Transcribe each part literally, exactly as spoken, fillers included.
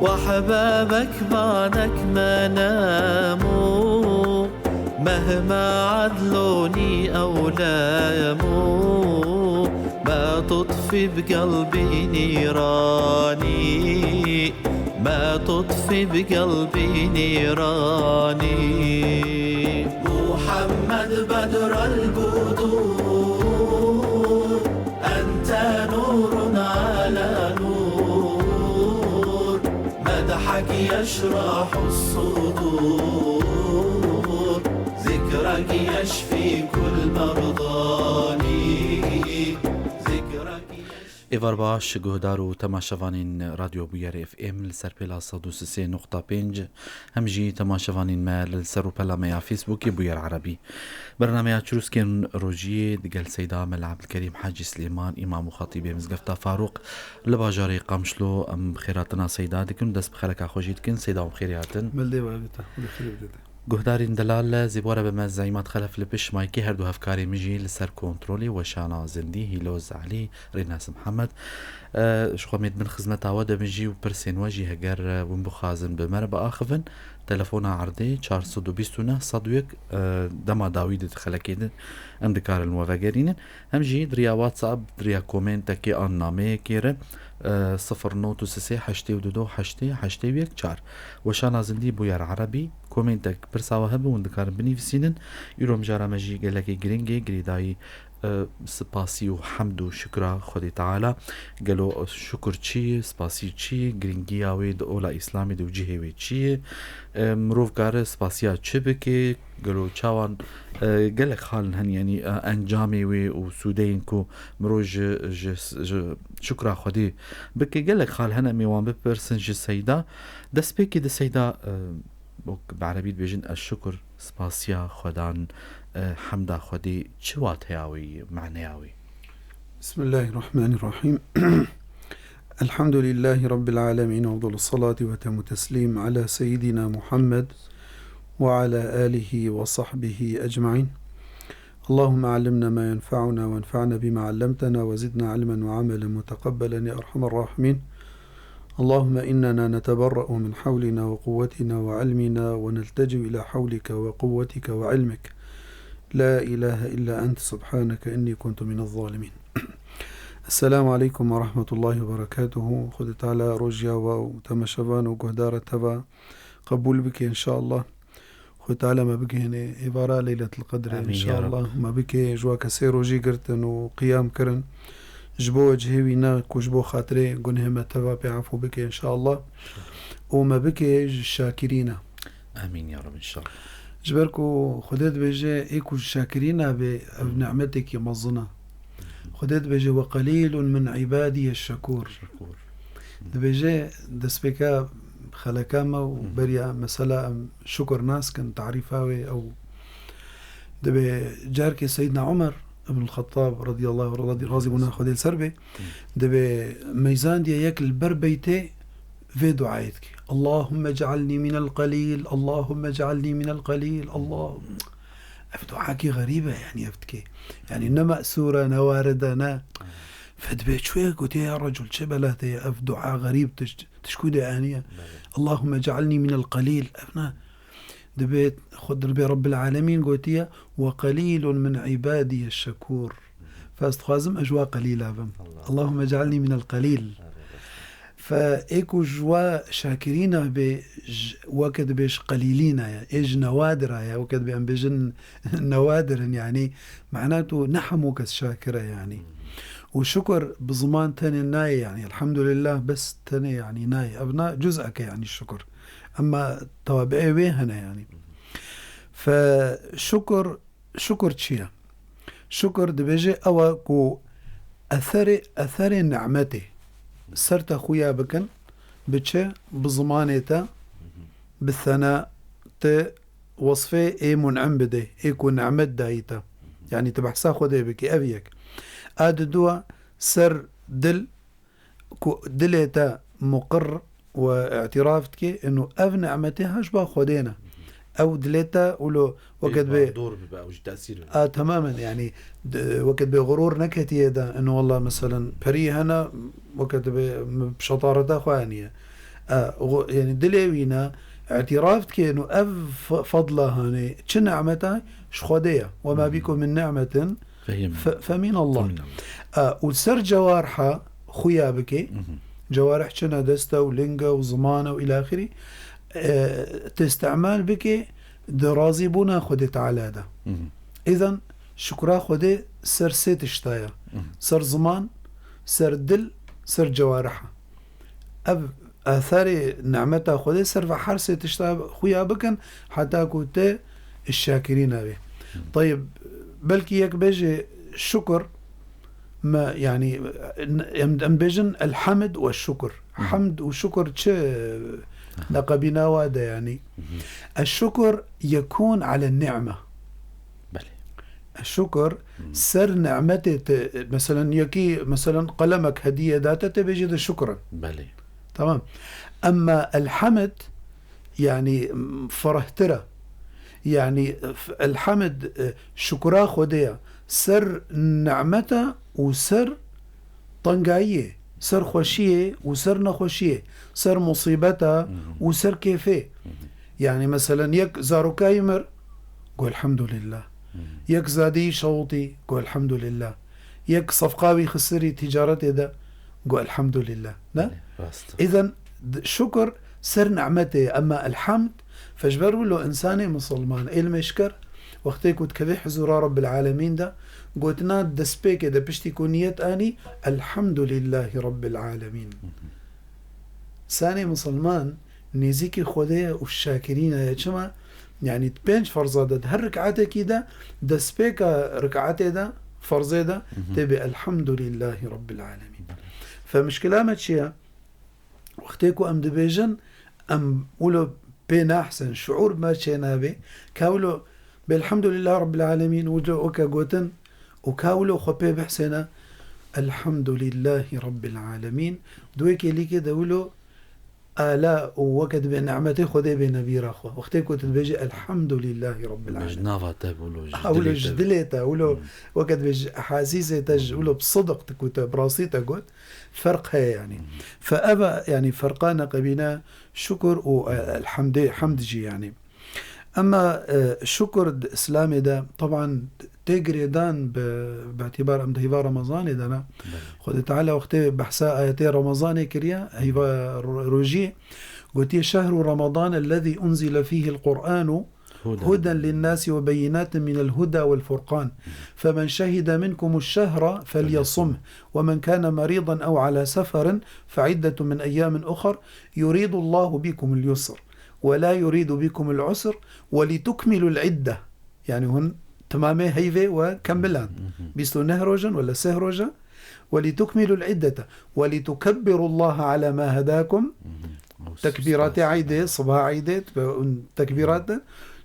وأحبابك بعدك ما ناموا، مهما عذلوني أو لاموا، ما تطفي بقلبي نيراني، ما تطفي بقلبي نيراني. محمد بدر البدور، أنت نور على نور، مدحك يشرح الصدور، ذكرك يشفي كل مرضاني، ذكرك يشفي. Êvar baş, guhdar û temaşevanên Radyo Bûyer F M li ser pêla sed û sê nokta pênc, hem jî temaşevanên me li ser rûpela me ya Facebookê Bûyer Erebî. Bernameya Çirûskên Rojiyê digel Seyda Mela Ebdilkerîm Hacî Silêman, Îmam û Xatîbê Mizgefta Farûq li bajarê Qamişlo, em bi xêrhatina Seyda dikin û dest bi xeleka xwe jî dikin. Seyda, em xêrê hatin. Mildê we bite, xwedê xêrê bide. Guhdarên delal, zêbware be me Zeymat Xelef li pişt maykê her du hevkarê min jî li ser kontrolê, Weşana Zindî, Hîloz Elî, Rênas Mihemed. E, ji xwe mêt bin xizmeta we de bin jî û pirsên we jî heger, e, hûn bixwazin bi me re biaxivin, telefona erdê çar sed û bîst û neh sed û yek, e, dema dawî de di xelekê de em dikarin we vegerînin. Hem jî di riya WhatsApp, di riya komentekê an nameyekê re, e, sifir nod û sê heştê û du heştê heştê û yek çar. Weşana Zindî Bûyer Erebî, komentek pirsa we hebe hûn dikarin binivîsînin. Îro mijara me jî gelekî giring e, girêdayî, e, spasî û hemd û şukra Xwedê Teala. Gelo şukur çi ye, spasî çi ye, giringiya wê di ola Îslamê de û cihê wê çi ye? E, mirov kare spasiya çi bike? Gelo çawan, e, gelek xal hene, yanî, e, encamê wê û sûdeyên ku mirov ji, ji, ji şukra Xwedê bike. Gelek xal hene, em ê wan bipirsin ji Seyda. Destpêkê di Seyda, e, wek bi erebî dibêjin, eşşukur, spasiya Xwedan, e, hemda Xwedê, çi wateya wê ye, maneya wê? بسم الله الرحمن الرحيم. الحمد لله رب العالمين، وأفضل الصلاة وأتم التسليم على سيدنا محمد وعلى آله وصحبه أجمعين. اللهم علمنا ما ينفعنا وانفعنا بما علمتنا وزدنا علما وعملا متقبلا يا أرحم الراحمين. اللهم إننا نتبرأ من حولنا وقوتنا وعلمنا ونلتجئ إلى حولك وقوتك وعلمك. لا إله إلا أنت سبحانك إني كنت من الظالمين. السلام عليكم ورحمة الله وبركاته. Xwedê Teala rojiya we û temaşevan û guhdara te ve qebûl bike, inşallah. Xwedê Teala me bigihêne êvara Leyletil Qedrê, Amîn ya Rab. Înşallah. Me bike ji we kesê rojî girtin û qiyam kirin. Ji bo wecihê wî ne ku ji bo xatirê gunehê me teva pê efû bike, înşallah. Û me bike ji şakirîna. Amîn ya Rab, înşallah. Ji ber ku Xwedê dibêje, ê ku ji şakirîna bê, ev Hı. nimetekî mezin e. Xwedê dibêje, "Ve qelîlun min îbadiye şekûr." Şekûr. Dibêje, destpêka xeleka me û Hı. beriya mesela em şukur nas kin, tarîfa wê ew dibe carkê Seyyidna Omer ibn Xettab radiyallahu, razî bûna Xwedê li ser bê, Hı. dibe meyzandiye yek li ber beytê vê duayê dike. "Allahümme cealni minel qalîl, Allahümme cealni minel qalîl, Allah." Ev duakî xerîb e, yanî ev dike. Yanî ne me'sûr e, ne warid e, ne. Fedibê çûye gotiye, "Ya recul, çi bela te ye? Ev dua xerîb, tişt, tişkû de aniye. Belê. Allahümme cealni minel qalîl." Ev ne. Dibê xwe, dibê Rabbil Alemîn gotiye, "Ve qalîlun min îbadiye şekûr." Fe ez dixwazim ez ji wa qelîla bim. Allah. "Allahümme cealni minel qalîl." Evet. Fe ê ku ji wa şakirîna bê, ji, weke dibê ji qelîlîna ye, ê ji newadira ye, weke dibê em bêjin newadir in, yanî, mana tu ne hemû kes şakir e, yanî. Û şukur bi ziman tenê nayê, yanî, elhamdülillah, bes tenê, yanî, nayê. Ev na cuz'eke, yanî, şukur. Ema tawabi'ê wê hene, yanî. Fe şukur Şukur çi ye? Şukur dibêje ew e ku etherê, etherê nimetê ser te xuya bikin, bi çi? Bi zimanê te, bi sena te wesfê ê mun'im bidê, ê ku nimet dayî te. Yanî tu behsa Xwedê bikî, ev yek. A diduwa ser dil, ku dilê te muqir û îtiraf dike, inu ev nimetê ha ji ba Xwedê ne. Ew dilê te wilo weke dibê, dor bibe, ew jî tesîr bibe. A, temamen, yanî, d-, weke dibê xurur neketiye de, inu wallah, meselen, perî hene, weke dibê min bi şetareta xwe aniye. E, xwe, yani dilê wî ne, îtiraf dike, no ev f-, fedla hanê, çi nimeta ji Xwedê ye. "Ve ma bikum min ni'metin fe-, fe min Allah." E, û ser cewarha xuya bike, cewarih çi ne, dest e û ling e û ziman e û ila axirî, e, tê îstimal bike di razîbûna Xwedê Teala de. Îzen şukra Xwedê ser sê tişta ye. Ser ziman, ser dil, ser cewarih e. Ev atharê nimeta Xwedê ser ve her sê tişta xuya bikin, heta ku te şakirî nabê. Tayib, belkî yek bêje şukir, me, yani, em, em bêjin elhamd ve şukir. Hamd û şukir çi leqebîna wa de, yani? Eşşukir yekûn ale ni'me. Belê. Eşşukir ser ni'metê te, meselen, yekî, meselen, qelemek hediye date, te bêjî de şukran. Belê. Tamam. Emma elhamd, yani, m, ferehtir e. Yani, f-, elhamd, e, şukra Xwedê ye. Ser nimeta û ser tengayiyê, ser xweşiyê û ser nexweşiyê, ser musîbeta û ser kêfê. Yani, meselen, yek zarokayî mir, got, "Elhamdulillah." Yek zadî şewitî, got, "Elhamdulillah." Yek sefqa wî xisirî ticaretê de, got, "Elhamdulillah." Ne? Belê, rast. Îzen d-, şukir ser ni'metê ye, emma elhamd, fe ji ber wilo insanê misilman, êlmêşker, wextê ku dikeve huzura Rabbil Alemîn de, gotina destpêkê de piştî ku niyet anî, "Elhamdulillahî Rabbil Alemîn." Sanê misilman nêzîkî Xwedê ye û şakirîna ye. Çima? Yani di pênc ferza de, di her rikatekî de, destpêka rikatê de, ferzê de, tê bê Elhamdulillahî Rabbil Alemîn. Fe mişkila me çi ye? Wextê ku em dibêjin, em wilo pê nahsin, şuûr me çê nabê, ka wilo bê Elhamdulillah Rabbil Alemîn, wilo weke gotin, û ka wilo xwe pê bihsêne, Elhamdulillahî Rabbil Alemîn, di wê kêlîkê de wilo ala û weke dibê ni'metê Xwedê bêne bîra xwe. Wextê ku tu dibêjî, "Elhamdulillahî Rabbil Alemin." Ji nava te wilo, ji Ha, wilo dilê ji te. dilê te, wilo Hmm. weke dibê ji ehasîsê te, ji Hmm. wilo bi sidiq tu ku te, bi rastî te got, ferq heye yani. Hmm. Fe eva, yani, ferqa neqebîne şukur û, e, elhamdê, hamd jî yani. Ema, e, şukur di Îslamê de, teban, tê girêdan bi, bi îtîbar em di hîva Remezanê de ne. Belê. Xwedê Teala wextê behsa ayetê Remezanê kiriye, hîva ro-, rojiyê, gotiye, "Şehru Ramadan ellezî unzile fîhil Qur'anu huden linnâsi ve beyinatin minel huda vel furqan. Femen şehide minkumuş şehra felyasumh. Ve men kâne merîdan ew alâ seferin feiddetu min eyyâmin uxar. Yuridullahu bikumul yusr." "Ve la yuridu bikumul usr ve litukmilul idde." Yani hûn timamê heyvê we kemilan. Mhm. Bîst û neh roj in wele sih roj e. "Ve litukmilul iddete ve litukebbirullaha ala ma hedakum." Mhm. Tekbîratê eydê, sibaha eydê, ve hûn tekbîrat de.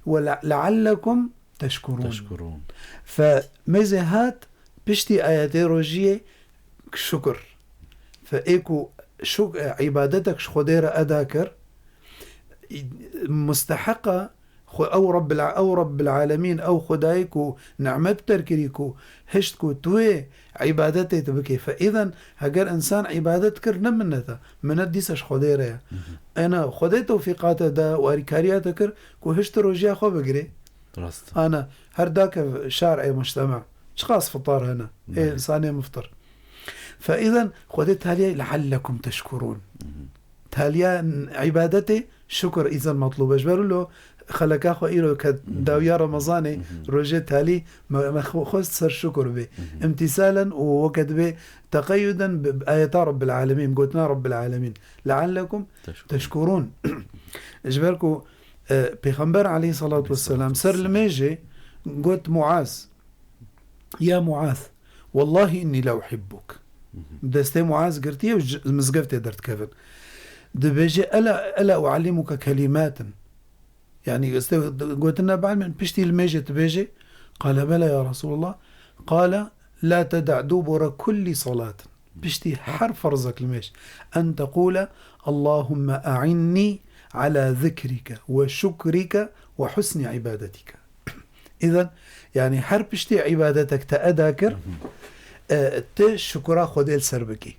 "Ve le-, leallekum teşkurûn." Teşkurûn. Fe mêzê hat piştî ayetê rojiyê şukur. Fe ê ku şuk-, e, îbadetek ji Xwedê re eda kir, musteheqa xwe ew Rabbil a-, ew Rabbil Alemîn, ew Xwedayê ku nimet derkirî, ku hişt ku tu wê îbadetê tu bikê. Fe îden heger însan îbadet kir, ne minnet e. Minnet dîsa ji Xwedê re ye. Mhm. Ena Xwedê tewfîqate da û alîkariya te kir ku hişt tu rojiya xwe bigirê. Rast. Ana, her dake şarê mujtema. Çiqas fitar hene. Ê Belê. Însanê miftir. Fe îden Xwedê taliye leallekum teşkurûn. Mhm. Taliya îbadetê şukur îzen metlûb e. Ji ber wilo xeleka xwe îro ke Mhm. dawiya Remezanê Mhm. rojê talî me, me xwe xwest ser şukur bê. Mhm. Îmtîsalen û weke dibê teqeyuden bi, bi ayeta Rabbil Alemîn, gotina Rabbil Alemîn. Leallekum Teşkurûn. teşkurûn. Ji ber ku, e, Pêxember aleyhissalatu vesselam ser limêjê got Muaz, "Ya Muaz, wallahi inni la uhibbuk." Mhm. Destê Muaz girtiye û ji mizgeftê derdikevin. Dibêje, "Ela, ela uallimuke kelimatin." Yani, este gotin ne bal min, piştî limêjê dibêje, qale, "Bela ya Resulallah." Qale, "La teda dubura kulli salatin." Piştî her ferzek limêj. "En tequle, Allahumme a'inni ala zikrike ve şukrike ve husni ibadetike." Îden, yani her piştî îbadetek te eda kir, Mhm. e, tu şukura Xwedê li ser bikî.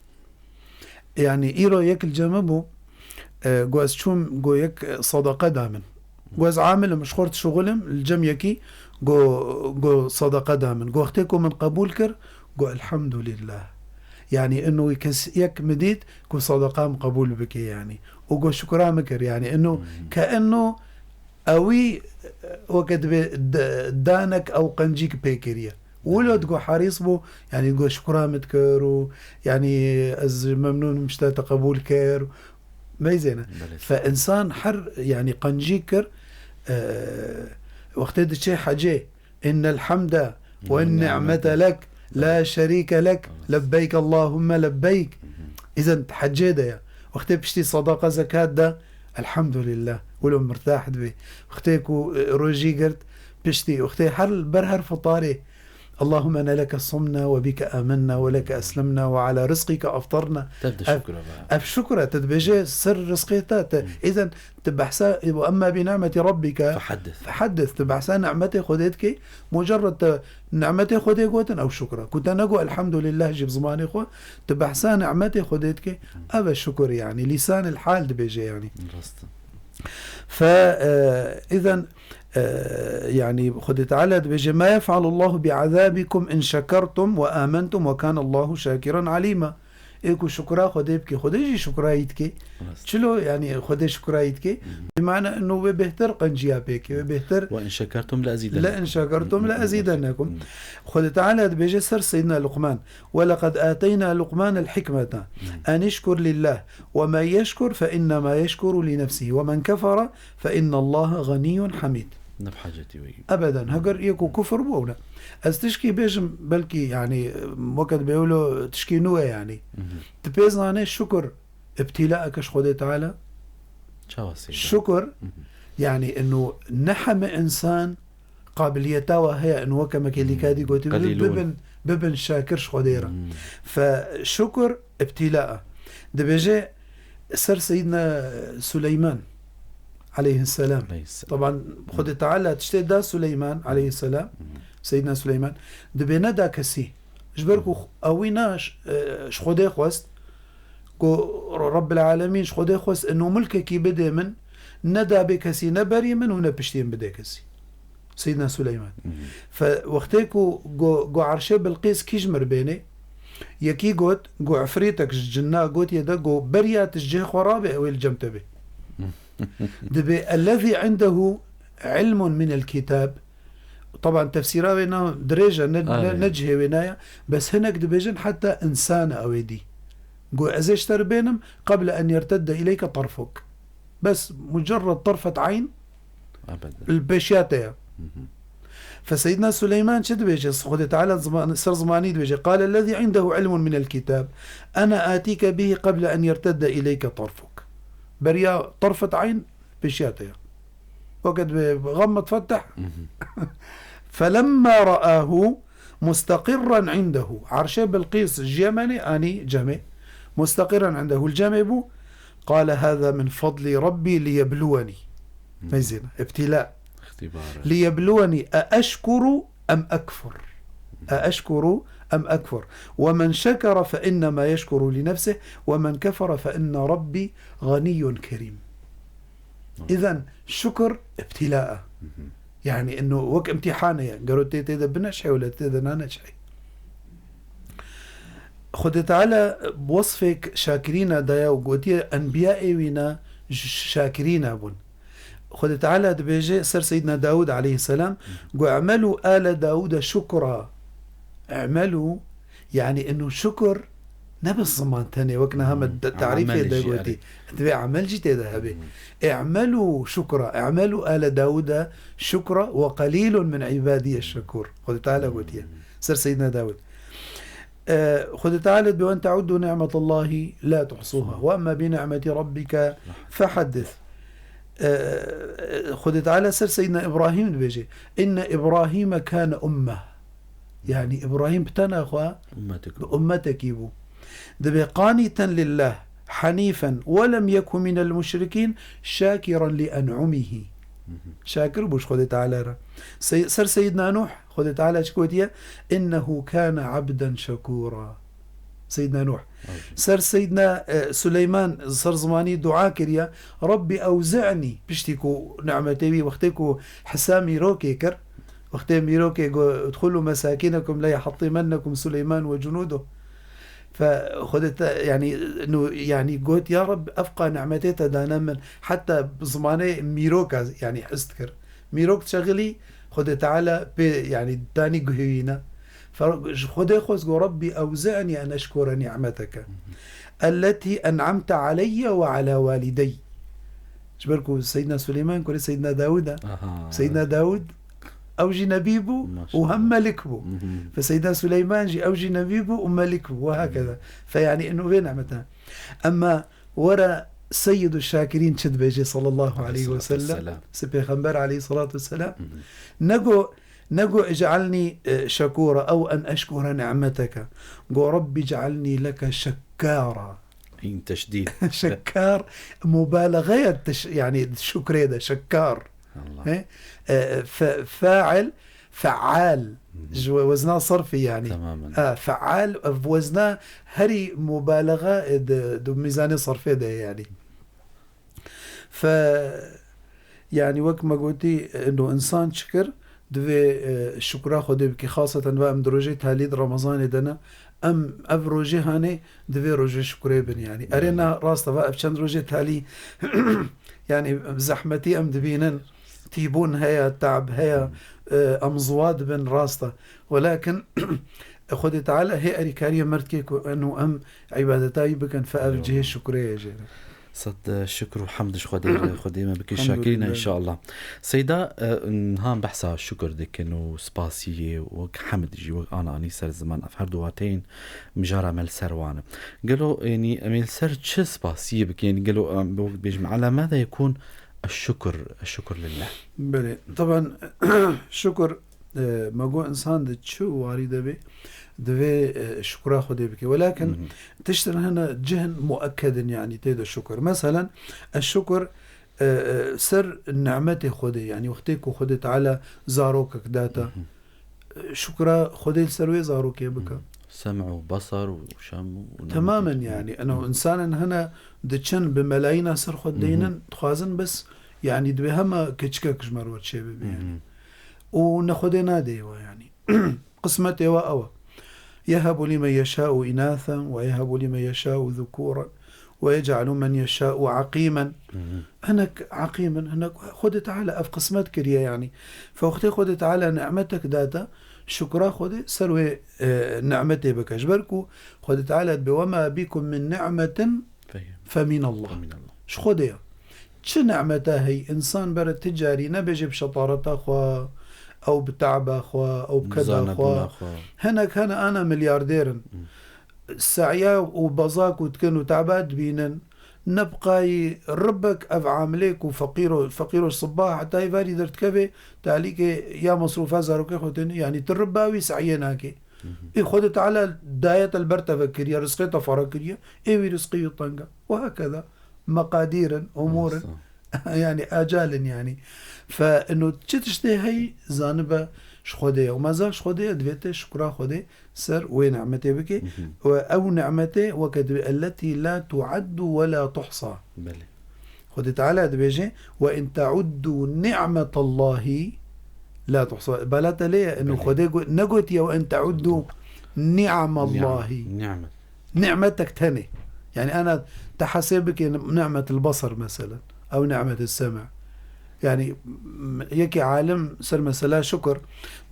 Yani îro yek li cem min bû, E, got ez çûm, got yek sadaqa da min. Got ez amil im, ji xwe re dişuxulim, li cem yekî, got, got sadaqa da min. Got wextê ku min qebûl kir, got elhamdulillah. Yanî ino kes yek min dît ku sadaqa min qebûl bike yanî. Û got şukra min kir yanî ino Hmm. ke ino ewî weke dibê d-, danek ew qencîk pê kiriye. Wilo digo herîs bû, yanî digo şukra min dikir û yanî ez memnûn im ji te te qebûl kir. Meyzêne. Belê. Fe insan her, yanî qencî kir, e, wextê diçê hecê, innel hamde ve Ve ni'mete ni'mete lek, la şerîke lek, Evet. lebbeyk Allahumme lebbeyk. Hı hı. Îzen hecê de ya. Wextê piştî sadaqa zekat de, elhamdulillah, wilo mirtah dibe. Wextê ku, e, rojî girt, piştî, wextê her, ber her fitarê, Allahümme ene leke sumna ve bike amennâ ve leke eslemnâ ve alâ rizqike aftarnâ. Tev de Ev, şükür be. ev şükür e, te dibêje ser rizqê te, te, Hı. îzen te behsa, ve emme bi ni'meti rabbike Fehaddis. fehaddis, te behsa ni'metê Xwedê dikê, mucerred te ni'metê Xwedê gotin, ew şükür e. Ku te nego elhamdulillah jî bi zimanê xwe, te behsa ni'metê Xwedê dikê, ev e şükür yanî, lîsanil hal dibêje yanî. Rast e. Fe, e, îzen, e, yanî Xwedê Teala dibêje, "Ma yef'alullahu bi'azabikum in şekertum ve amentum ve kanallahu şakiran alîma." Ê ku şukra Xwedê bike, Xwedê jî şukra yî dike. Rast. Çilo, yanî Xwedê şukra yî dike? Hı hı. Bi mana ino wê bêhtir qenciya pêke, wê bêhtir Ve in şekertum le ezîdennekum. Le in şekertum le ezîdennekum. Hı. Xwedê Teala dibêje ser Seyyidina Luqman, "Ve leqed ateyna Luqmanel hikmete Hı. en işkur lillah." "Ve men yeşkur fe innema yeşkuru li nefsihi ve men kefere fe innallaha ganiyyun hamid." Ne bi hacetî we yî. Ebeden. Heger yek ku kufir bû, ew ne. Ez tişkî bêjim, belkî, yanî, weke dibê wilo tişkî nû ye, yanî. Hı hı. Tu pê zanê şukir îbtîlaeke ji Xwedê Teala? Çawa seyda? Şukir, Hı hı. yanî, inu ne heme insan qabiliyeta wa heye, inu weke me kêlîka dî Hmm. gotî, Qalîlûn. bibin, bibin şakir ji Xwedê re. Hmm. Fe şukir îbtîla e. Dibêje ser Seyyidina Suleyman aleyhisselam. Aleyhisselam. Taban Xwedê Teala tiştê da Suleyman aleyhisselam, Hmm. Seyyidina Suleyman, dibê neda kesî. Ji ber ku Hmm. ewî na ş-, e, ji Xwedê xwest, ku Rabbil Alemîn ji Xwedê xwest inu milkekî bidê min, neda bê kesî, ne berî min û ne piştî min bidê kesî. Seyyidina Suleyman. Hı hı. Fe, wextê ku go, go erşê Bilqîs kî ji mir bênê, yekî got, go efrîtek ji cinna gotiye de, go beriya tu ji cihê xwe rabê, ew ê li cem te bê. Dibê, "Ellezî indehu ilmun minel kitab." Taban tefsîra wê na dirêj e, ne, ne, Aynen. ne cihê wê na ye. Bes hinek dibêjin, heta însan e ew ê dî. Go, "Ez ê ji te re bênim, qeble en yertedde ileyke tarfuk." Bes mucerred tarfet eyn Ebeden. li pêşiya te ye. Hı hı. Fe Seyyidina Suleyman çi dibêje? Xwedê Teala ziman-, ser zimanî dibêje, "Qale ellezî indehu ilmun minel kitab, ene atîke bihî qeble en yertedde ileyke tarfuk." Beriya tarfet eyn pêşiya te ye. Weke dibê xemmet feteh. Hı hı. Felemma ra'ahu musteqirran indehu. Erşê Bilqîs ji Yemenê anî cemê. Musteqirran indehu li cemê bû. Qale hâzâ min fadli Rabbî liyebluwenî. Hı. Meyzîn, îbtîla. İxtîbar. Liyebluwenî e eşkuru em ekfur. E eşkuru em ekfur. Ve men şekere fe innema yeşkuru li nefsih ve men kefere fe inne Rabbî ganiyyun kerîm. Hı. Îzen şukir îbtîla e. Hı hı. Yanî ino wek îmtîhanê ye. Gero tê tê de bineşhê wele tê de naneşhê. Xwedê Teala wesfêk şakirîna daye û gotiye enbiyayê wî ne ş-, şakirîna bûn. Xwedê Teala dibêje ser Seyyidina Dawûd aleyhisselam, got, "E'melû âle Dawûde şukra." E'melû, yanî inu şukir ne bi ziman tenê, wek niha me Hmm. de-, tarîfê Emelê de jî gotî. erê. Divê emel jî tê de hebe. Hmm. "E'melû şukra, e'melû âle Dawûde şukra ve qalîlun min îbadîye şekûr." Xwedê Teala Hmm. gotiye. Ser Seyyidina Dawûd. E, Xwedê Teala dibê, "Ve in te'uddu ni'metallahî la tuhsuha. Ve emme bi ni'meti rabbike fehaddis." E, Xwedê Teala ser Seyyidina Îbrahîm dibêje, "Inne Îbrahîme kâne ummeh." Yanî Îbrahîm bi tena xwe Ummetik. bi ummetekî bû. Dibê, "Qanîten lillah, henîfen, ve lem yeku minel muşrikîn, şakiran li en'umihî." Hı hı. Şakir bû ji Xwedê Teala re. Sey-, ser Seyyidina Nuh, Xwedê Teala çi gotiye? "Innehu kâne abden şekûra." Seydina Nuh. Ser Seydina, e, Suleyman ser zimanî dua kiriye. Rabbi ewzi'nî, piştî ku nimetê wî, wextê ku hisa mîrokê kir, wextê mîrokê got, "Udxulu mesakînekum la yuhettimennekum Suleyman ve cunuduh." Fe Xwedê te, yanî, nu, yanî got, "Ya Reb, evqa nimetê te dane min." Heta zimanê mîroka, yanî, his dikir. Mîrok dişexilî, Xwedê Teala pê, yanî, danî guhê wî ne. Fe ji Xwedê xwest, got, "Rabbî ewzi'nî en eşkure ni'meteke elletî en'amte aleyye ve ala walideyy." Ji ber ku Seydina Suleyman kurê Seydina Dawud e. Aha. Seydina Dawud ew jî nebî bû û Maşallah. hem melik bû. Mhm. Fe Seydina Suleyman jî ew jî nebî bû û melik bû. Ve hakeza. Fe yanî inu vê nimete. Emma were Seyyidû Şakirîn çi dibêje sallallahu aleyhi ve sellem? Aleyhissalatu vesselam. Si Pêxember aleyhissalatu vesselam. Mhm. Nego, nego ec'alnî, e, şekûra ew en eşkûra ni'meteke. Go Rabbi ec'alnî leke şekkara. În teşdîd. Şekkar, mubalaxeya teş-, yanî şukrê de, şekkar. Allah. He? E, fe-, fail, feal. Hı hı. Ji we-, wezna sarfî yanî. Tamamen. Ha, feal, ev wezna herî mubalaxa, e, di, di mîzanê sarfê de ye yanî. Fe, yanî wek me gotî, eno însan çi kir, divê, e, şukra Xwedê bike. Xaseten ve em di rojê talî di Remezanê de ne. Em ev rojê hanê divê rojê şukrê bin yanî. Erê Belê. na rast e, va ev çend rojê talî yanî zehmetî em dibînin. Tîbûn heye, te'b heye, e, em ziwa dibin rast e. Welakin Xwedê Teala hê erîkariyê me dike ku eno em îbadeta wî bikin, fe ev Eyvallah. cihê şukrê ye jê re. Sed şukr û hemd ji Xwedê re, Xwedê me bike Elhamdulillah. şakirîne înşallah. Seyda, e, niha behsa şukr dikin û spasiyê û wek hemd jî wek ana anî ser ziman. Ev her du wateyên mijara me li ser wan e. Gelo, yanî, em ê li ser çi spasiyê bikin? Yanî, gelo, em, bi wek bêjim, elame de yekûn eşşukr, eşşukr lillah. Belê. Taban, şukr, e, me got însan di çi warî de bê, divê, e, şukra Xwedê bike. Welakin Hı hı. tiştin hene cihn muekkedin, yanî tê de şukr. Meselen, eşşukr, e, e, ser nimetê Xwedê, yanî wextê ku Xwedê Teala zarokek data, Hı hı. e, şukra Xwedê li ser wê zarokê bike. Hı hı. Sem û basar û şem û Temamen yanî, eno Hı hı. însanin hene diçin bi melayîna ser xwe Hı hı. deynin, dixwazin bes, yanî divê hema keçikek ji me re çê bibe Hı yanî. hı. Û ne Xwedê nadê wa yanî. Qismetê wa ew e. Yehebu limen yeşâ'u inâthen ve yehebu limen yeşâ'u zukûren ve yec'alu men yeşâ'u akîmen. Hı hı. Hinek akîmen, hinek Xwedê Teala ev qismet kiriye yanî. Fe wextê Xwedê Teala nimetek date, şukra Xwedê ser wê, e, nimetê bike. Ji ber ku Xwedê Teala dibe, "Ve ma bikum min ni'metin Fe- fe minallah." Fe minallah. Ji Xwedê ye. Çi nimeta heyî, însan bere ti carî nebêje bi şetareta xwe, ew bi te'ba xwe, ew bi keda xwe. Zanebûna xwe. Hinek hene ana milyardêr in. Hmm. Se'ya û beza ku dikin û te'ba dibînin, ne bi qayî ribek ev amilê ku feqîro, feqîro siba heta êvarî derdikeve, talîkê ya mesrûfa zarokê xwe têne, yanî tu riba wî se'yê nake. Hı hı. Ê Xwedê Teala dayete li ber te vekiriye, rizqê te fara kiriye, ê wî rizqê wî teng e. Û hekeda. Meqadîr in, umûr in. Rast e. Yanî, ecal in, yanî. Fe ino çi tiştê heyî, zanibe ji Xwedê ye. Û mezal ji Xwedê ye, divê te şukra Xwedê ser wê nimetê bike. Hı hı. Û ew nimetê weke divê, "Elletî la tu'addu ve la tuhsa." Belê. Xwedê Teala dibêje, "Ve in te'uddu ni'metallahî la tuhsa." Bala te lê ye, ino Belê. Xwedê got, negotiye, "Ve in te'uddu ni'amallahî." Ni'am, ni'met. Ni'metek tenê. Yanî, ana te hesê bike ni'metil basar, meselen. Ew ni'metil sem'. Yanî, m-, yekî alim ser mesela şukr,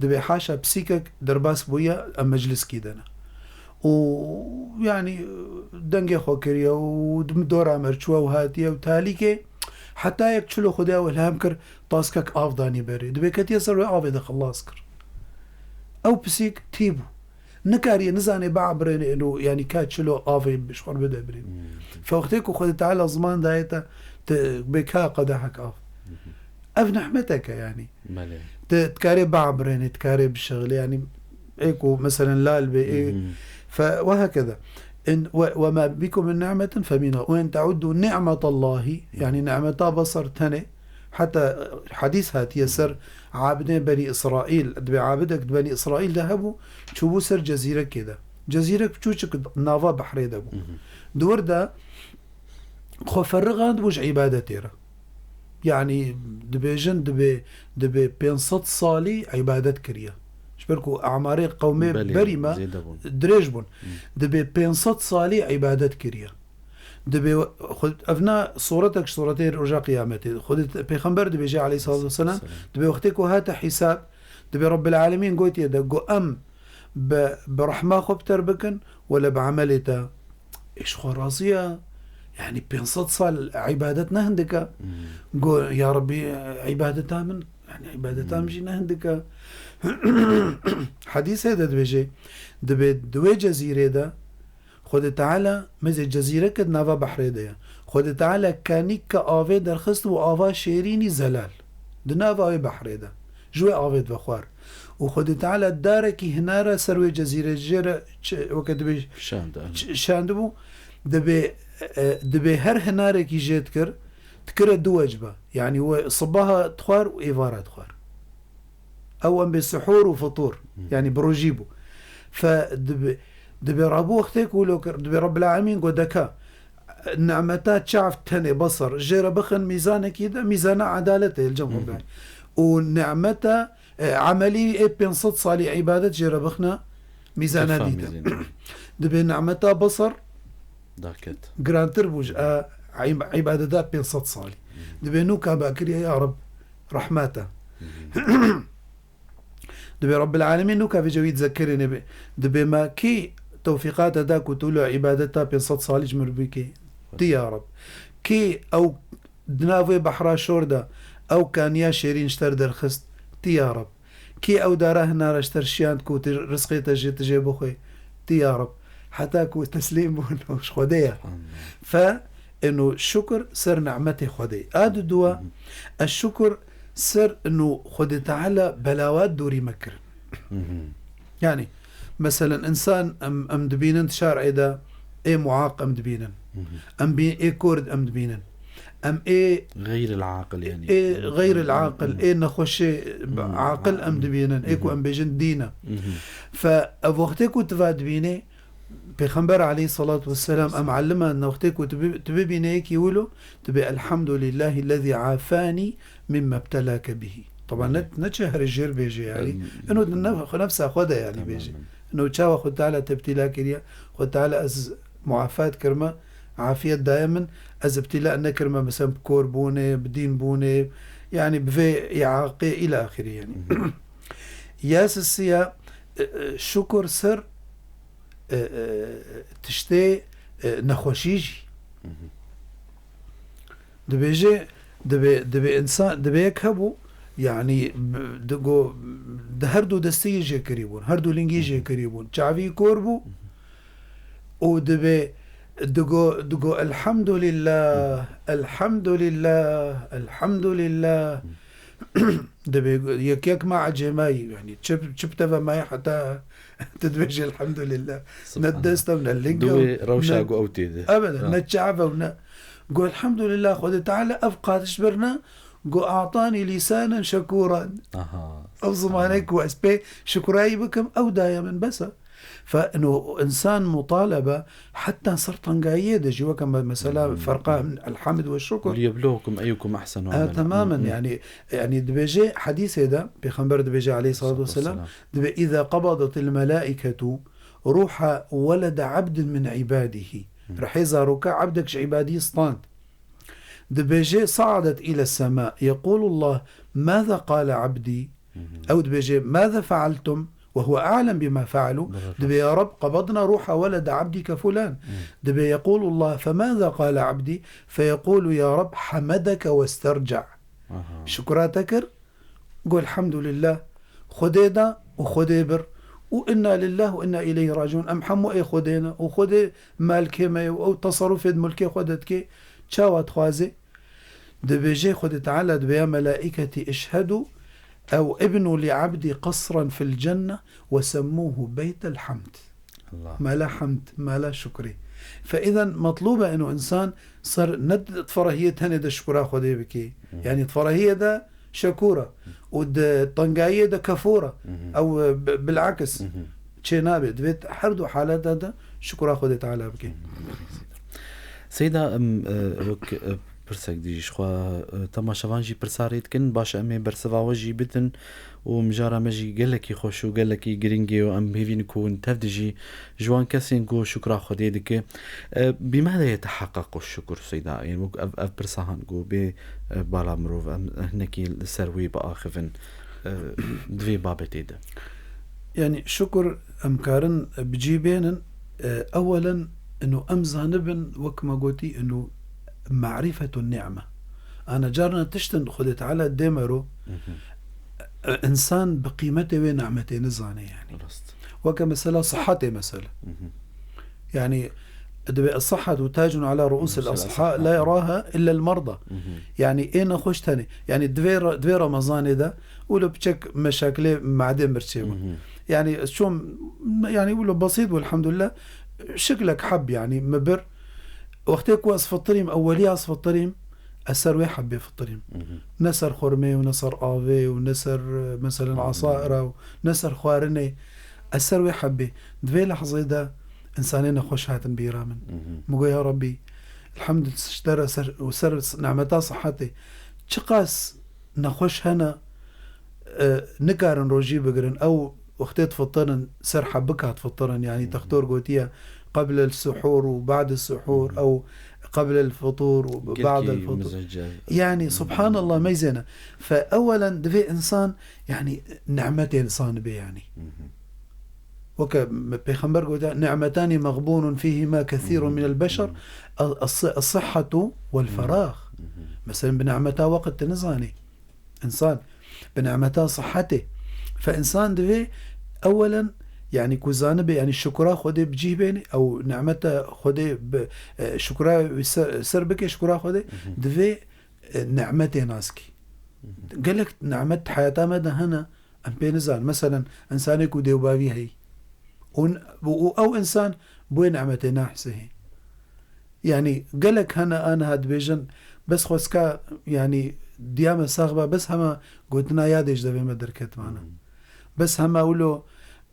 dibê haşa pisîkek derbas bûye, em mecliskî de ne. Û, yanî, dengê xwe kiriye û dim-, dora me çûye û hatiye û talîkê heta yek çilo Xwedê ew ilham kir, taskek av danî berê. Dibê ketiye ser wê avê de xilas kir. Ew pisîk tî bû. Nikariye, nizanê biabirêne û, yanî, ka çilo avê ji xwe bide birê. Hmm. Fe wextê ku Xwedê Teala ziman daye te, te bê ka qedehek av. Mhm. Ev nehmetek e, yanî. Belê. Te dikarê biabirêne, dikarê bişexilê, yanî, ê ku, meselen, lal bê, ê, Mhm. fe, ve hekeda. In, ve, ve ma bikum min ni'metin fe min, ve in te'uddu ni'metallahî, yanî, nimeta basar tenê, Heta, e, hadîs hatiye ser abidên Benî Îsraîl. Dibê abidek di Benî Îsraîl de hebû, çûbû ser cezîrekê de. Cezîrek piçûçik nava behrê de bû. Di wir de xwe ferrixandibû ji îbadetê re. Yanî dibêjin dibê, dibê pênc sed salî îbadet kiriye. Ji ber ku emarê qewmê Belê, berî me zêde bûn. Dirêj bûn. Dibê pênc sed salî îbadet kiriye. Dibê we-, xwe, ev na sûretek ji sûretê roja qiyametê. Xwedê te-, Pêxember dibêje aleyhissalatu vesselam, dibê wextê ku hate hîsab, dibê Rabbil Alemîn gotiye de, got, "Em bi, bi rehma xwe bi te re bikin, wele bi emelê te." Ê ji xwe razî ye. Yanî pênc sed sal îbadet ne hindik e. Got, "Ya Rabbî, îbadeta min, yanî îbadeta min jî ne hindik e." Hedîsê de dibêje, dibê di wê cezîrê de Xwedê Teala mêzê cezîreke di nava behrê de ye. Xwedê Teala kanîkka avê derxist û ava şêrînî zelal. Di nava wê behrê de. Ji wê avê divexwar. Û Xwedê Teala darekî hinara ser wê cezîrê jê re çi, weke dibê Şand, evet. Ç-, şandibû. Dibê, e, dibê her hinarekî jê dikir, dikire du wecbe. Yanî we sibaha dixwar û êvara dixwar. Ew em bê sihûr û fitûr, yanî bi rojî bû. Fe dibe, dibe rabû wextê ku wilo kir, dibe Rabbil Alemîn got deka, nimeta çav tenê, basar, jê re bixin mîzanekî de, mîzana edaletê li cem xwe bihîn. Û nimeta, e, emelî ê pênc sed salî îbadet jê re bixine mîzana Kefa dî de. Mîzan. Dibe nimeta basar Daket. girantir bû ji, e, îb-, îbadeta pênc sed salî. Dibe nûka ba kiriye, ya Reb, rehmeta. Dibê Rabbil Alemîn nûka vêce wî dizekerê nebe. Dibê me kî tewfîqate da ku tu lo îbadeta pênc sed salî ji min bikê? Ti ya Reb. Kî ew di nav wê behra şor de ew kaniya şêrîn ji te derxist? Ti ya Reb. Kî ew dara hinara ji te şiyand ku tu rizqê te jê, tu jê bixwê? Ti ya Reb. Heta ku teslîm bûn û ji Xwedê ye. Subhanallah. Fe eno şukir ser nimetê Xwedê. A di dua, ez şukir ser eno Xwedê Teala belawa dûrî me kirin. Yanî, meselen, insan em, em dibînin di şarê de ê muaq em dibînin. Em bî-, ê kurd em dibînin. Em ê Xeyril aqil, yanî. Ê xeyril aqil, ê nexweşê aqil em dibînin. Ê ku em bêjin dîn e. Fe ev wextê ku tu va dibînê, Pêxember aleyhissalatu vesselam em elime, wextê ku tu bi-, tu bibîne yekî wilo, tu bê, "Elhamdulillahillezî afani mimma ibtelake bihi." Taban ne, ne çi herê jêr bêje, yanî. Em, Ino di nef-, xwe nefsa xwe de, yanî, bêje. Temamen. Ino çawa Xwe Teala te ibtîla kiriye, Xwe Teala ez muafat kirme, afiyet daye min, ez ibtîla nekirme, mesela bi kor bûnê, bi dîn bûnê, yanî bi vê îaqê îla axirî, yanî. Ya sisiya, e, e, şukur ser e, e, tiştê, e, nexweşî jî. Dibêje, dibê, dibê insan, dibê yek hebû, yanî, b-, digo, di her du destê jê kirî bûn, her du lingî jê kirî bûn. Çavî kor bû û dibê, digo, digo, "Elhamdulillah, elhamdulillah, elhamdulillah." Dibê yek yek me ecêmayî, yanî çi, çi bi te ve maye heta tu dibêjî elhamdulillah. Ne Subhanallah. Dest ew, ne ling ew, Duwê rewşa ne, ku ew tê de. Ebeden, Ha. ne çav ew, ne. Got, "Elhamdulillah, Xwedê Teala ev qadiş birine, got, 'Atanî lîsanen şekûran.'" Aha. Ew zimanek Aha. ku ez pê şukurayî bikim, ew daye min, bes e. Fe ino insan mutalebe heta ser tengayiyê de jî weke me-, mesela ferqa elhamd ve şukur. Liyebluwekum eyyukum ahsenu E, amela. Temamen, Hı, hı. yani, yani dibêje hedîsê de, Pêxember dibêje aleyhissalatu vesselam, Vesselam. dibê, "İza qabadatil melaiketu ruha welede abdin min ibadihi." Hı. Rihê zaroka abdek ji ibadî stand. Dibêje, "Sa'adet ile sema, yequlullah, maza qale abdi?" Hı hı. Ew dibêje, "Maza fealtum?" Ve huve a'lem bima fealu. Doğru. Dibê, "Ya Reb, qabadna ruha welede abdike fulan." Hı. Dibê, "Yequlullah, femaza qale abdi?" Feyekulu, "Ya Reb, hamedeke westerca." Aha. Şukra te kir, got, "Elhamdulillah." Xwedê da û Xwedê bir. Û inna lillah û inna ileyhi raciun. Em hemû ê Xwedê ne. Û Xwedê malikê me ye û ew teserufê di mulkê xwe de dike. Çawa dixwaze? Dibêje Xwedê Teala, dibê, "Ya melaîketî, işhedû ew ibnû li abdî qesran fil cenne ve semmûhu beytel hamd." Allah. Mala hamd, mala şukrî. Fe îzen metlûb e ino însan ser ne di ferehiyê tenê de şukura Xwedê bikî. Hı. Yanî di ferehiyê de şekûr e. Hı. Û di tengayiyê de kefûr e. Hı hı. Ew, e, bi-, bilakis. Hı hı. çê nabe. Divê her du haleta de şukura Xwedê Teala bike. Seyda, em, e, wek, e, pirsek dî ji xwe, e, temaşevan jî pirsa rê dikin, baş em ê bersiva we jî bidin û mijara me jî gelekî xweş û gelekî giring e û em hêvîn ku hûn tev dijî ji wan kesên ku şukra Xwedê dike. E, bî me de yê teheqeq û şukur Seyda. Yên wek ev, ev pirsa han ku bê, e, bala mirov em hinekî li ser wê biaxivin, e, di vê babetê de. Yani şukur em karin bi cî bênin, e, ewelen inu em zanibin, wek me gotî, inu marîfetu nî'me. Ana carna tiştin Xwedê Teala dê me ro, Mhm. e, insan bi qîmetê wê ni'metê nizane yani. Rast. Weke mesela sihetê mesela. Mhm. Yani, divê, "Es-sihhetu tacun ala ru'usil Ru'usil asha, asha. la yaraha illa el-marda." Mhm. Yani, ê nexweş tenê. Yani, divê re-, divê Remezanê de, wilo piçek meşakilê madê mirçê bû. Mhm. Yani, çom, yani, wilo besît bû, elhamdülillah. Şiklek heb, yani, mi bir. Wextê ku ez fitirîm, ewweliya ez fitirîm, ez ser wê hebê fitirîm. Mhm. Ne ser xurmê û ne ser avê û ne ser, e, meselen, Mhm. asaira û ne ser xwarinê. Ez ser wê hebê. Di vê lehzê de insanê nexweş hatin bîra min. Mhm. Min got, "Ya Rabbî, elhamdülillah, ser, ser, ser nimeta sihetê. Çiqas nexweş hene, e, nikarin rojî bigirin. Ew wextê difitirin, ser hebika difitirin. Yani, Mhm. textor gotiye, qebl el-suhur û ba'd el-suhur, Mhm. ew qebl el-fitur û Gelkî ba'd el-fitur." mizece. Yani, Mhm. subhanallah, meyzêne. Fe ewelen divê insan, yani, nimetê insan be, yani. Mhm. Weke Pêxember gote, "Ni'metani mexbunun fîhima kethîrun Mhm. min el-beşer, Mhm. el-, el-, el-sihhetu vel-ferah." Mhm. Mesela, bi nimeta weqt tu nizanî. Însan bi nimeta sihetê. Fe însan divê ewelen, yani, ku zanibe, yani, şukura Xwedê bi cih bêne, ew nimeta Xwedê bi, e, şukura wî ser, ser bike, şukura Xwedê, Mhm. divê, e, nimetê nas kî. Mhm. Gelek nimet di heyata me de hene, em pê nizanin. Meselen, însanê ku dêwbavî heyî. Û, û ew însan bi wê nimetê nahsihê. Yani, gelek hene aniha dibêjin, bes xwezka, yani, diya me sax ba, bes hema gotina yadê ji devê me derketibana. Hmm. Bes hema wilo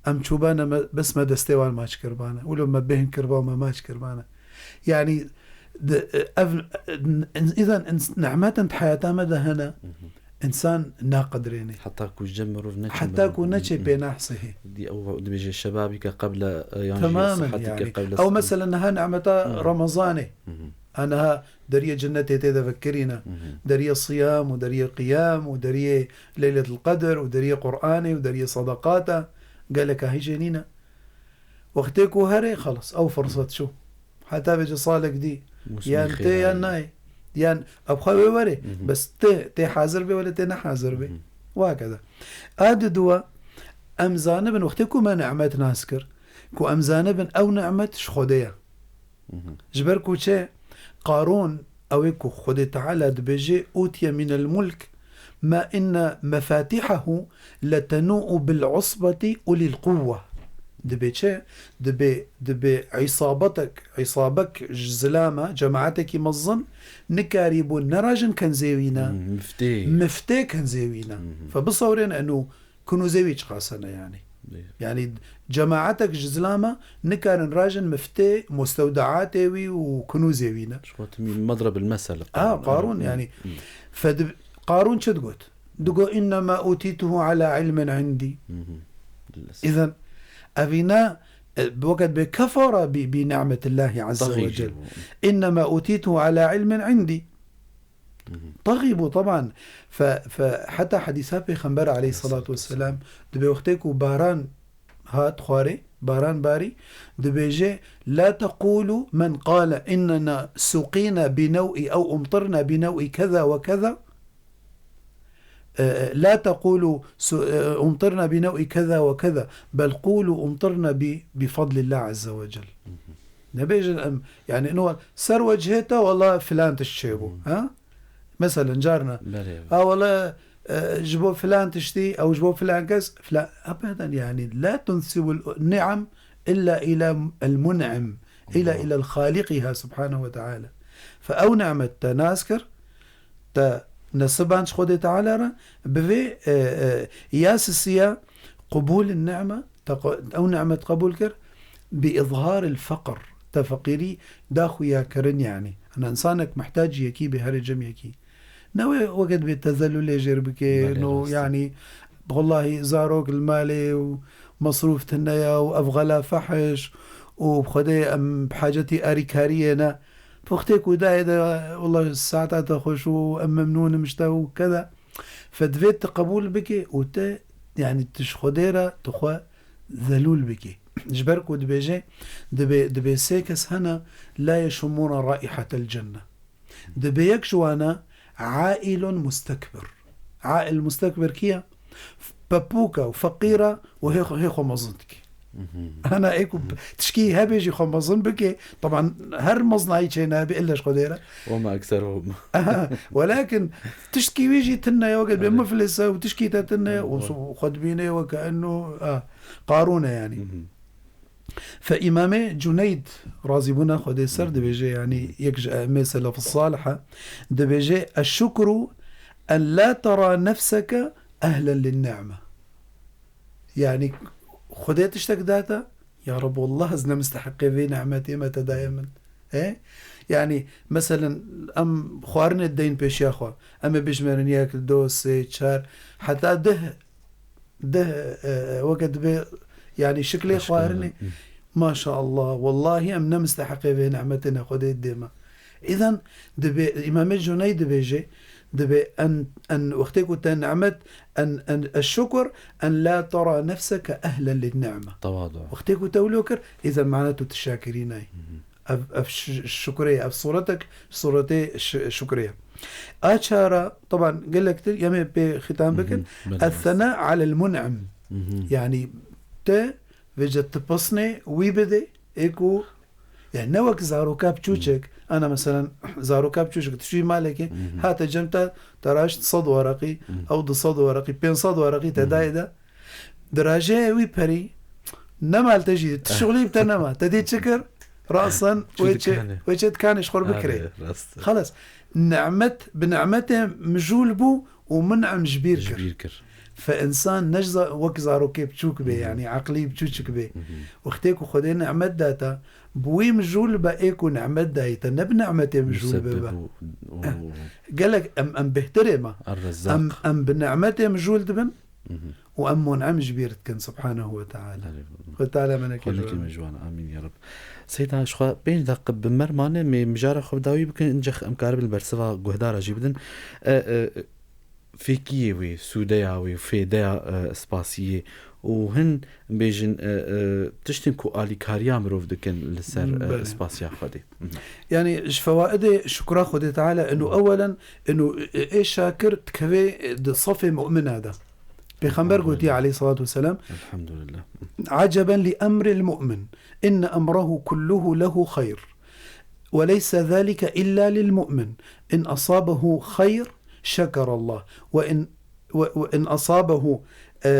em çûbane me, bes me destê wan maç kiribane. Wilo me bêhn kiriba û me maç kiribane. Yani, di, ev, in-, îzan ins-, nimetin di heyata me de hene. Mhm. Însan naqedirêne. Heta ku ji cem mirov neçe Heta mirov. ku neçe Mhm. pê nehsihê. Di-, ew dibêje şebabî ke qebla, e, yan jî Temamen sihetî ke yani. qebla Ew sihetî. mesela niha nimeta Hmm. Remezanê. Mhm. A niha deriyê cinnetê tê de vekirîne. Mhm. Deriyê siyam û deriyê qiyam û deriyê Leyletul Qedr û deriyê Qur'anê û deriyê sadaqata. Geleka hîjê nîne. Wextê ku herê, xelas, ew firsat çû. Heta vêce salek dî. Mûsimê Yan tê xêra yan ye. nayê. Yan ev xwe wê werê. Mhm. Bes tê, tê hazir bê, wele tê nehazir bê. Mhm. Wahekeda. A diduwa, em zanibin, wextê ku me nimet nas kir, ku em zanibin ew nimet ji Xwedê ye. Mhm. Ji ber ku çi? Qarûn, ew ê ku Xwedê Teala dibêje, "Utiye minel mulk ma inne mefatihahu letenû'u bil usbeti ulil quwwe." Dibê çi? Dibê, dibê îsabetek, îsabek ji zilama, cemaetekî mezin, nikarîbû nerajin kenzê wî ne, Hmm, miftê. miftê kenzê wî ne. Mhm. Fe bisewrên enû kunûzê wî çiqas hene yani. Bê. Yani cemaetek ji zilama nikarin rajin miftê, mustewdeatê wî û kunûzê wî ne. Ji xwe timî medreb el mesel A, Qarûn. Qarûn, Hmm. yani. Hmm. Fe di-, Qarûn çi digot? Digot, "Innema utîtuhu ala ilmin indî." Mhm. Lilesef. Îzen, evîna, e, bi weket bê kefara bi, bi ni'metillahi azze ve Taxî cel. jî bû. "Innema utîtuhu ala ilmin indî." Mhm. Taxî bû, teban. Fe, fe, heta hedîsa Pêxember aleyhissalatu vesselam, dibê wextê ku baran hat xwarê, baran barî, dibêje, "La tequlu men qale innena suqîna bi new'i ew umtirna bi new'i keza ve keza." E, e, "La tequlu su-, e, umtirna bi new'i keza ve keza, bel qulu umtirna bi, bi fadlillah azze ve cel." Mhm. Nebêjin em, yani, ino ser wecihê te, wela filan tişt çêbû, Hmm. ha? Meselen, carna, Belê, belê. ha, wela, e, ji bo filan tiştî, ew ji bo filan kes, filan, ebeden, yani, la tunsibul ni'am illa ila el mun'im, ila Hmm. ila el khaliqiha subhanahu ve teala. Fe ew ni'met te nas kir, te nesiban ji Xwedê Teala re, bi vê, e, e, ya sisiya qubûl nî'me, Te qe-, ew nimet qebûl kir, bi îzhar el feqr. Te feqîrî da xuya kirin, yanî. Ana însanek mihtacî yekî bê, herê cem yekî. Ne wê weke dibê tezelûlê jêr bike, Belê, no, rast e. Yanî, wellahî zarok li malê û mesrûf tune ya û ev xela fehş û bi Xwedê em bi hacetî arîkariyê ne. Wextê ku dayê de, wellahî saeta te xweş û em memnûn im ji te û keda. Fe divê tu qebûl bike û te, yanî tu ji Xwedê re tu xwe zelûl bike. Ji ber ku dibêje, dibê, dibê sê kes hene, "La yeşummûne raihetel cenne." Dibê yek ji wan e, "Aîlun mustekbir." Aîl mustekbir kî ye? Pepûk e û feqîr e û hê xwe, hê xwe mezin dike. Mhm. Hene ê ku tişkî hebê jî xwe mezin bike. Teban her mezinayî çênayê bê, ille ji Xwedê re. Wema ekseruhum. Welakin tiştkî wî jî tune ye, weke bê Erê. muflis e û tişkî te tune ye û Erê. xwe dibîne weke enno, a, Qarûn e yanî. Mhm. Fe Îmamê Cuneyd, razîbûna Xwedê ser, Mhm. dibêje, yanî yek ji emmê selef salih e, dibêje, "Eşşukru en la tera nefseke ehlen lin ni'me." Yanî Xwedê tiştek date, "Ya Reb, wallah ez ne mistehiqê vê ni'metê me te daye min." E? Yanî, meselen, em xwarinê dideyin pêşiya xwe. Em ê bijmerin yek, do, sê, çar, heta deh, deh, e, weke dibê, yanî şiklê Eşkere. xwarinê. Hı. Maşallah, wellahî em ne mistehiqê vê nimetê ne Xwedê dê me. Îden dibê, Îmamê Cuney dibêje, dibê en, en, wextê ku te nimet, en, en, eşşukur, en la tera nefseke ehlen lin ni'me. Tewadu. Wextê ku te wilo kir, îden mane tu tu şakirî nayî. Hı hı. Ev, ev şi-, şukurê ye, ev suretek, suretê şi-, şukurê ye. A çara, teban gelektir, yemê pê xîtan bikin. Hı hı, belê. Es-sena alel mun'im. Hı hı. Yanî te vêce tu pesnê wî bidê, ê ku, yani ne wek zaroka biçûçek, Hı. ana meselen zaroka biçûçek, tu çûyî malekê, Hı hı. hate cem te, te raşt sed wereqî, Hı. ew du sed wereqî, pênc sed wereqî te Hı hı. dayê de, Dirajê wî perî, nema li te jî, tu şixulî bi te nema. Te dî çi kir? Rasan, Çû wê çê, dikanê. wê çê dikanê ji xwe re bikirê. Are, rast e. Xelas. Nimet, bi nimetê mijûl bû û mun'im ji bîr Ji kir. bîr kir. Fe însan ne ji za-, wek zarokê biçûk bê, Hı hı. yanî eqlî biçûçik bê. Hı hı. Wextê ku Xwedê nimet da te, bi wî mijûl be ê ku nimet dayî te, ne bi nimetê mijûl Musebbib bibe. û, û Gelek em, em bêhtirê me. Er-Rezzaq. Em, em bi nimetê mijûl dibin. Hı hı. û em mun'im ji bîr dikin, Subhanehu ve Teala. Erê, Xwedê Teala me neke Xwedê ji neke wan. me ji wan. Amîn ya Reb. Seyda, ji xwe pênc deqe bi me re mane, me mijara xwe bi dawî bikin, incex em karibin li bersiva guhdara jî bidin. E, e, fêkiyê wê, sûdeya wê, fêdeya, e, spasiyê û hin bêjin, e, e, tiştên ku alîkariya mirov dikin li ser, e, Belê. spasiya Xwedê. Hı hı. Yani ji fewaidê şukra Xwedê Teala inu Hı. ewelen inu, e, ê şakir dikeve, e, di safê mu'mina de. Pêxember gotiye aleyhissalatu vesselam, Elhamdülillah. "Aceben li emril mu'min, inne emrehu kulluhu lehu xeyr, ve leyse zalike illa lil mu'min, in asabehu xeyr, şekerallah, ve in, ve, ve in asabehu, e,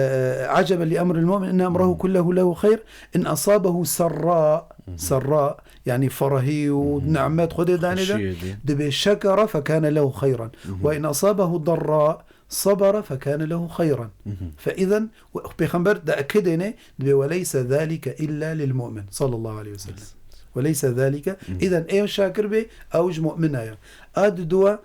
aceben li emril mu'min, inne emrehu kulluhu lehu xeyr, in asabehu serra", Hı hı. serra, yani ferahî û Hı hı. nimet Xwedê danê de, Xweşiyê de. dibê şekera fekane lehu xeyran. Hı hı. Ve in asabehu darra, sabara fekane lehu xeyran. Hı hı. Fe îzen, we-, Pêxember diekidêne, dibê, "Ve leyse zalike illa lil mu'min." Sallallahu aleyhi ve sellem. Yes. "Ve leyse zalike." Hı hı. Îzen ê şakir bê, ew ji mu'mina ye. A diduwa,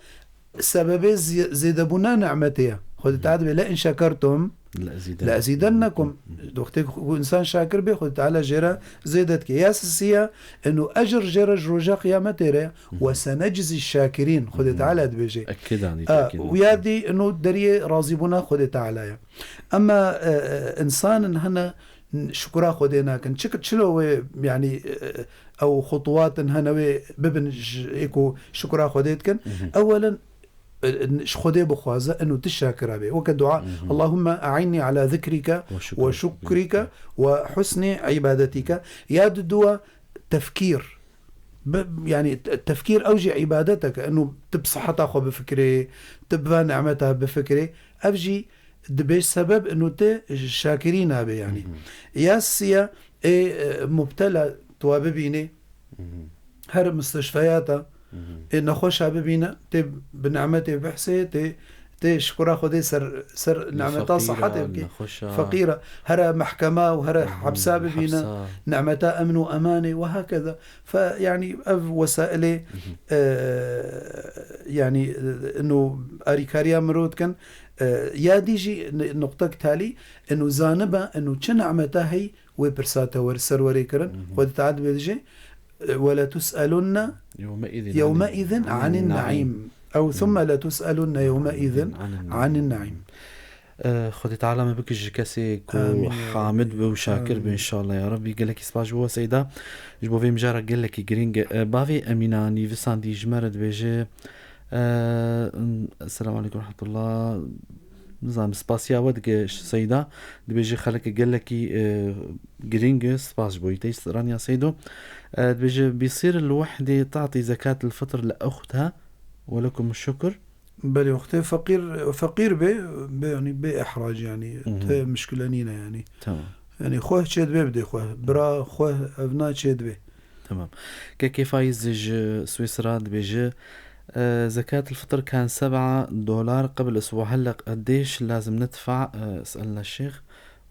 sebebê zî-, zêdebûna nimetê ye. Xwedê Hı hı. Teala dibê, "Le in şekertum, Le ezidennekum." le ezidennekum." Hı hı. Wextê ku însan şakir bê, Xwedê Teala jê re zêde dike. Ya sisiya, inu ecr jê re ji roja qiyametê re, Hı hı. "Ve seneczi şakirîn." Xwedê Hı hı. Teala dibêje. Ekid anî, A, tekîd û anî. ya dî inu deriyê razîbûna Xwedê Teala ye. Ema, e, e, însanin hene n-, şukra Xwedê nakin. Çi, çilo wê, yani, e, ew xutuwatin hene wê bibin ji, ê ku şukra Xwedê dikin? Hı hı. Ewelen, e, ji Xwedê bixwaze, inu tu şakira bê. Weke dua, Hı hı. "Allahümme a'inni ala zikrike Ve şükür. ve şükrike ve husni ibadetike." Ya di dua, tefkîr. Bi, yani, te-, tefkîr ew jî îbadetek e. Inu tu bi siheta xwe bifikirê, tu bi van nimeta bifikirê. Ev jî dibê sebeb inu tu şakirî nabe, yani. Hı hı. Ya siya ê, e, mubtela tu wa bibînê, Hı hı. her mustashfeyata, Hı hı. ê nexweşa bibîne, tê bi nimetê bihsê, tê, Tê şikura Xwedê ser, ser nimeta sihetê bikê. Feqîra, here mehkema û here hepsa bibîne, nimeta emn û emanê û hakeza. Fe, yanî ev wesailê, e, yanî, e, ino arîkariya mirov dikin. E, ya dî jî n-, nuqtek talî, ino zanibe, ino çi nimeta hey, wê pirsa te wer, ser werê kirin. Xwedê Teala dibêje, e, "Ve letus'elunne yewmeîzin anin naîm." Ew thumme letus'elunne yewmeîzin anin naîm. E, Xwedê Teala me bike ji kesê ku hamid be û şakir be, înşallah ya Rabbi. Gelekî spas ji bo we Seyda. Ji bo vê mijara gelekî girîng e. E, bavê Emîna nivîsandî ji me re dibêje, e, Selamun Aleykum Rahmetullah. Nizanim, spasiya we dike Seyda. Dibêje xeleke gelekî, e, girîng e. Spas ji bo te, straniya Seydo. E, dibêje, "Bîsîr li wehdê tatî zekat li fitr li uxta, we lekum şukr." Belê, wextê feqîr, feqîr bê, bê, yanî bê ihrac, yanî te mişkile nîne, yanî. Tamam. Yanî xweh çê dibê bidê xweh. Bira xweh evna çê dibê. Tamam. Kekê Faiz ji Swîsra dibêje, e, "Zekat el-fitr kan seba dolar qebl isbuh, hela qedêş lazim nedfa, e, es'elna şêx."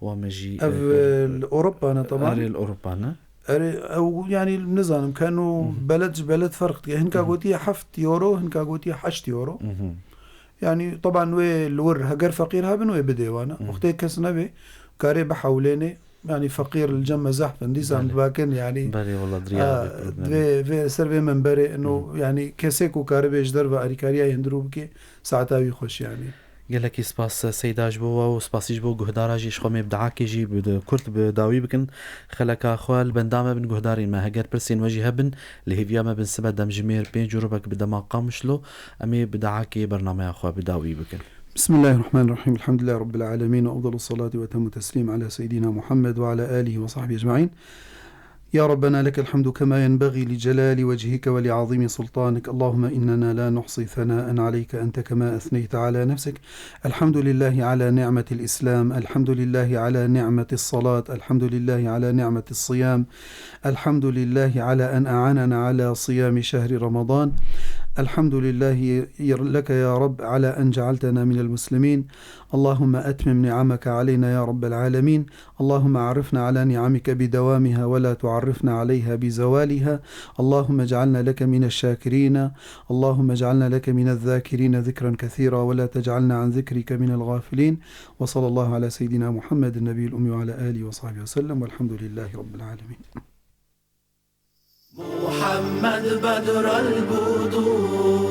Wa me jî, Ev, e, e, li Ewropa ne, teban? Erê, li Ewropa ne. Erê, ew, yanî, nizanim, keno beled ji beled ferq dike. Hinka gotiye heft euro, hinka gotiye heşt euro. Yanî, teban wê li wir, heger feqîr hebin, wê bidê wana. Wextê kes nebê, karê bihewlênê, yanî, feqîr li cem me zehf in, dîsan Belê. Bibakin, yanî, Belê, wala, diriya a, vê problem. Divê, vê ser vê menberê, ino, yanî, kesê ku karibê ji derve arîkariya hindirû bike, saeta wî xweş, yanî. Gelekî spas Seyda ji bo we û spasî ji bo guhdara jî, ji xwe me bi duakê jî bi, kurt bi dawî bikin. Xeleka xwe li benda me bin, guhdarên me. Heger pirsên we jî hebin, li hêviya me bin sibe demjimêr pênc û rubek bi dema Qamişlo, em ê bi duakê bernameya xwe bi dawî bikin. بسم الله الرحمن الرحيم. الحمد لله رب العالمين، وأفضل الصلاة وأتم التسليم على سيدنا محمد وعلى آله وصحبه أجمعين. يا ربنا لك الحمد كما ينبغي لجلال وجهك ولعظيم سلطانك. اللهم إننا لا نحصي ثناء عليك أنت كما أثنيت على نفسك. الحمد لله على نعمة الإسلام، الحمد لله على نعمة الصلاة، الحمد لله على نعمة الصيام، الحمد لله على أن أعاننا على صيام شهر رمضان. الحمد لله لك يا رب على أن جعلتنا من المسلمين. اللهم أتمم نعمك علينا يا رب العالمين. اللهم أعرفنا على نعمك بدوامها ولا تعرفنا عليها بزوالها. اللهم اجعلنا لك من الشاكرين. اللهم اجعلنا لك من الذاكرين ذكرا كثيرا ولا تجعلنا عن ذكرك من الغافلين. وصلى الله على سيدنا محمد النبي الأمي وعلى آله وصحبه وسلم، والحمد لله رب العالمين. محمد بدر البدور.